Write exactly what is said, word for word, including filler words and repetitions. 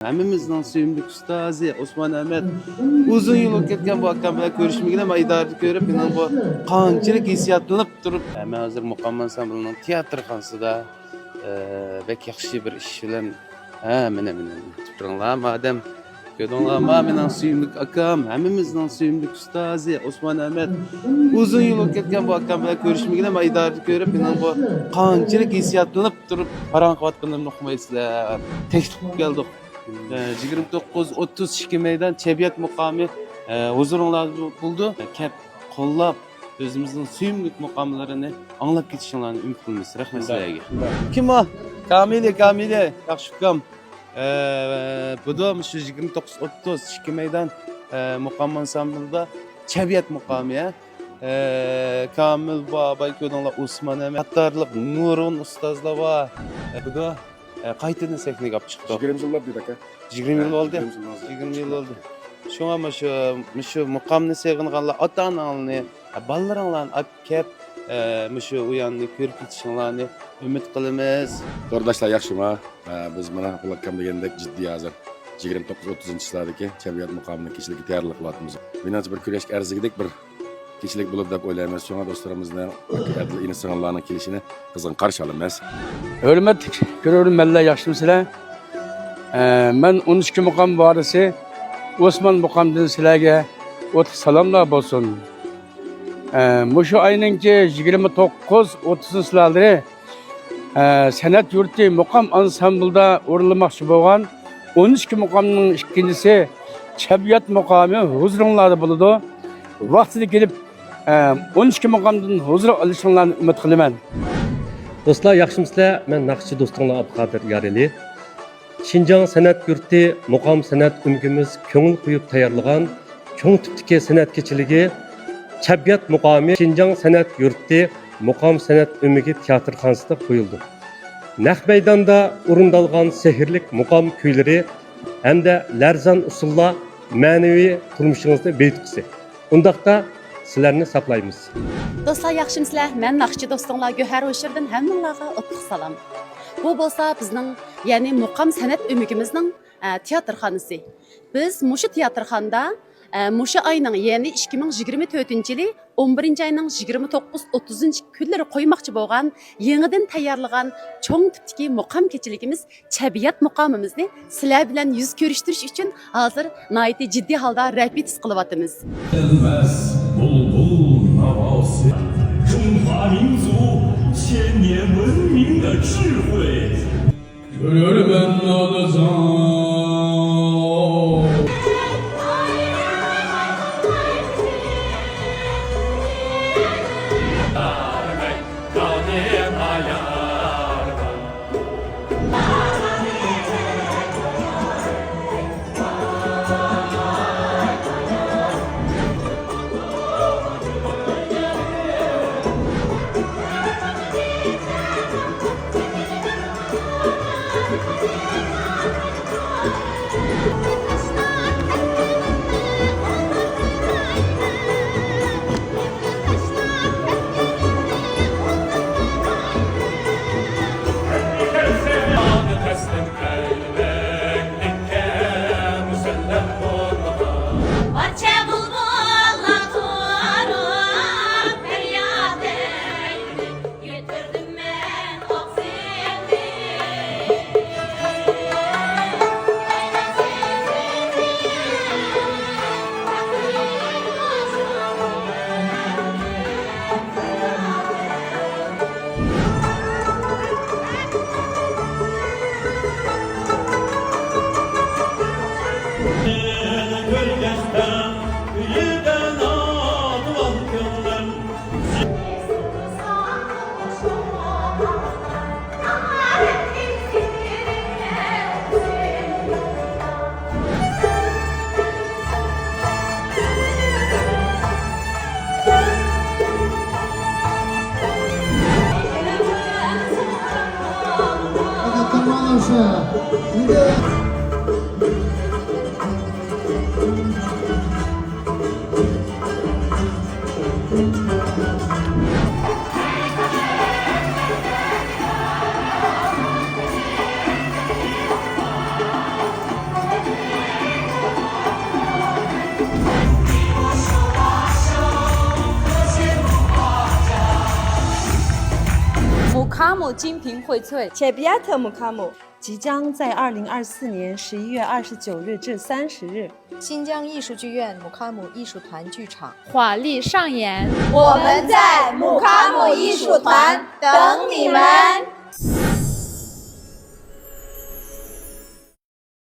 ھەممىمىزنىڭ سۆيۈملۈك ئۇستازى ئوسمان ئەمەت. ئۇزۇن يىل بولۇپ كەتكەن بۇ ئاكام بىلەن كۆرۈشمىگىلى، ئىدارىدە كۆرۈپ، مېنىڭ بۇ قانچىلىك ھېسسىياتلىنىپ تۇرۇپ، مەن ھازىر مۇقام ئانسامبىلىنىڭ تىياتىرخانىسىدا، ئە، بەك ياخشى بىر ئىش بىلەن، ھە، مانا، مانا، تۇرۇڭلار، مادەم. كۆردۈڭلارما، مېنىڭ سۆيۈملۈك ئاكام، ھەممىمىزنىڭ سۆيۈملۈك ئۇستازى ئوسمان ئەمەت. ئۇزۇن يىل بولۇپ كەتكەن بۇ ئاكام بىلەن كۆرۈشمىگىلى، مەن ئىدارىدە كۆرۈپ، مېنىڭ بۇ قانچىلىك ھېسسىياتلىنىپ تۇرۇپ پاراڭ قىلىۋاتقىنىمنى ئۇقمايسىلەر. تەكلىپ قىلىپ كەلدۇق. ئە، يىگىرمە توققۇز ئوتتۇز ئىككى مەيدان تەبىئەت مۇقامى، ئە، ھۇزۇرۇڭلاردا بولىدۇ. كەپ قوللاپ، ئۆزىمىزنىڭ سۆيۈملۈك مۇقاملىرىنى ئاڭلاپ كېتىشىڭلارنى ئۈمىد قىلىمىز. رەھمەت سىلەرگە. كىم ئۇ؟ كامىلى، كامىلى. ياخشى ئۇكام. ئە، بۇدا مۇشۇ يىگىرمە توققۇز ئوتتۇز ئىككى مەيدان، ئە، مۇقام ئانسامبىلىدا تەبىئەت مۇقامى، ئە، كامىل بار، باي كۆردۈڭلار، ئوسمان ئەمەت قاتارلىق نۇرغۇن ئۇستازلار بار. ئە، بۇدا، ئە، قايتىدىن سەھنىگە ئاپ چىقتۇق. يىگىرمە يىل بولدى، ئاكا. يىگىرمە يىل ھە، بولدى. يىگىرمە يىل بولدى. يىگىرمە يىل بولدى. شۇڭا مۇشۇ، مۇشۇ مۇقامنى سېغىنغانلار، ئاتا-ئاناڭلارنى، بالىلىرىڭلارنى ئاپ كەپ، ئە، مۇشۇ ئۇياننى كۆرۈپ كېتىشىڭلارنى ئۈمىد قىلىمىز. تورداشلار ياخشىما؟ ئە، بىز مانا بۇلاككام دېگەندەك جىددىي ھازىر يىگىرمە توققۇز ئوتتۇزىنچى چىسلادىكى تەبىئەت مۇقامىنىڭ كېچىلىكى تەييارلىق قىلىۋاتىمىز. مېنىڭچە بىر كۈرەشكە ئەرزىگۈدەك بىر كېچىلىك بولىدۇ دەپ ئويلايمىز. شۇڭا دوستلىرىمىزنىڭ، ئەدىل ئىنى-سىڭىللارنىڭ كېلىشىنى قىزغىن قارشى ئالىمىز. ھۆرمەتلىك كۆرۈرمەنلەر، ياخشىمۇسىلەر؟ ئە، مەن ئون ئىككى مۇقام ۋارىسى ئوسمان مۇقامدىن سىلەرگە ئوتلۇق سالاملار بولسۇن. ئە، مۇشۇ ئاينىڭكى يىگىرمە توققۇز، ئوتتۇزىنچى چىسلالىرى، ئە، سەنئەت يۇرتى مۇقام ئانسامبىلدا ئورۇنلىماقچى بولغان ئون ئىككى مۇقامنىڭ ئىككىنچىسى تەبىئەت مۇقامى ھۇزۇرۇڭلاردا بولىدۇ. ۋاقتىدا كېلىپ، ئە، ئون ئىككى مۇقامدىن ھۇزۇر ئېلىشىڭلارنى ئۈمىد قىلىمەن. دوستلار، ياخشىمۇسىلەر؟ مەن ناخشىچى دوستۇڭلار ئابدۇقادىر يارئەلى. شىنجاڭ سەنئەت يۇرتى مۇقام سەنئەت ئۆمىكىمىز كۆڭۈل قويۇپ تەييارلىغان چوڭ تىپتىكى سەنئەت كېچىلىكى تەبىئەت مۇقامى شىنجاڭ سەنئەت يۇرتى مۇقام سەنئەت ئۆمىكى تىياتىرخانىسىدا قويۇلىدۇ. نەق مەيداندا ئورۇندالغان سېھىرلىك مۇقام كۈيلىرى ھەمدە لەرزان ئۇسسۇللار مەنىۋى تۇرمۇشىڭىزنى بېيىتقۇسى. ئۇنداقتا سىلەرنى ساقلايمىز. دوستلار، ياخشىمۇسىلەر؟ مەن ناخشىچى دوستۇڭلار گۆھەر ھوشۇردىن ھەممىڭلارغا ئوتلۇق سالام. بۇ بولسا بىزنىڭ، يەنى مۇقام سەنئەت ئۆمىكىمىزنىڭ، ئە، تىياتىرخانىسى. بىز مۇشۇ تىياتىرخانىدا، ئە، مۇشۇ ئاينىڭ، يەنى ئىككى مىڭ يىگىرمە تۆتىنچى يىلى ئون بىرىنچى ئاينىڭ يىگىرمە توققۇز، ئوتتۇزىنچى كۈنلىرى قويماقچى بولغان يېڭىدىن تەييارلىغان چوڭ تىپتىكى مۇقام كېچىلىكىمىز تەبىئەت مۇقامىمىزنى سىلەر بىلەن يۈز كۆرۈشتۈرۈش ئۈچۈن ھازىر ناھايىتى جىددىي ھالدا رېپېتىتسىيە قىلىۋاتىمىز. ئەلمەس بۇلبۇل ناۋاسى. 中华民族千年文明的智慧。 كۆرۈرمەن نالىساڭ. 精品荟萃。 Chebiyata Mukamu. 即将在二零二四年十一月二十九日至三十日，新疆艺术剧院 Mukamu 艺术团剧场。 华丽上演。我们在 Mukamu 艺术团等你们。